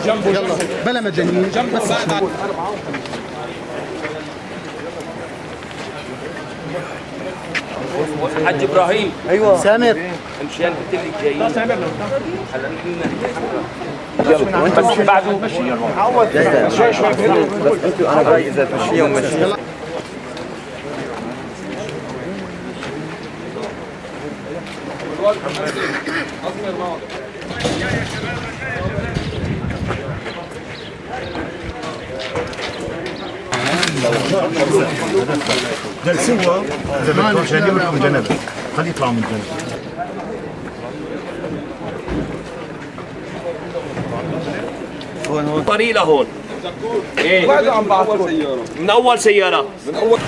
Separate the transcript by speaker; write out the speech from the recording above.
Speaker 1: يلا بلا مجانين بس.
Speaker 2: حاج ابراهيم.
Speaker 1: ايوه سامر
Speaker 2: امشي انت اللي جايين. هلا نحن بس بعده
Speaker 3: شوي شوي بس انتوا، انا برايي اذا تمشيهم مشي.
Speaker 4: جلسوها اذا بدكم عشان يمرقوا من جنب، خليه يطلعوا من جنب.
Speaker 2: طريق لهون. ايه
Speaker 5: بعدوا عن بعض سيارة.
Speaker 2: من اول سيارة.
Speaker 5: من اول.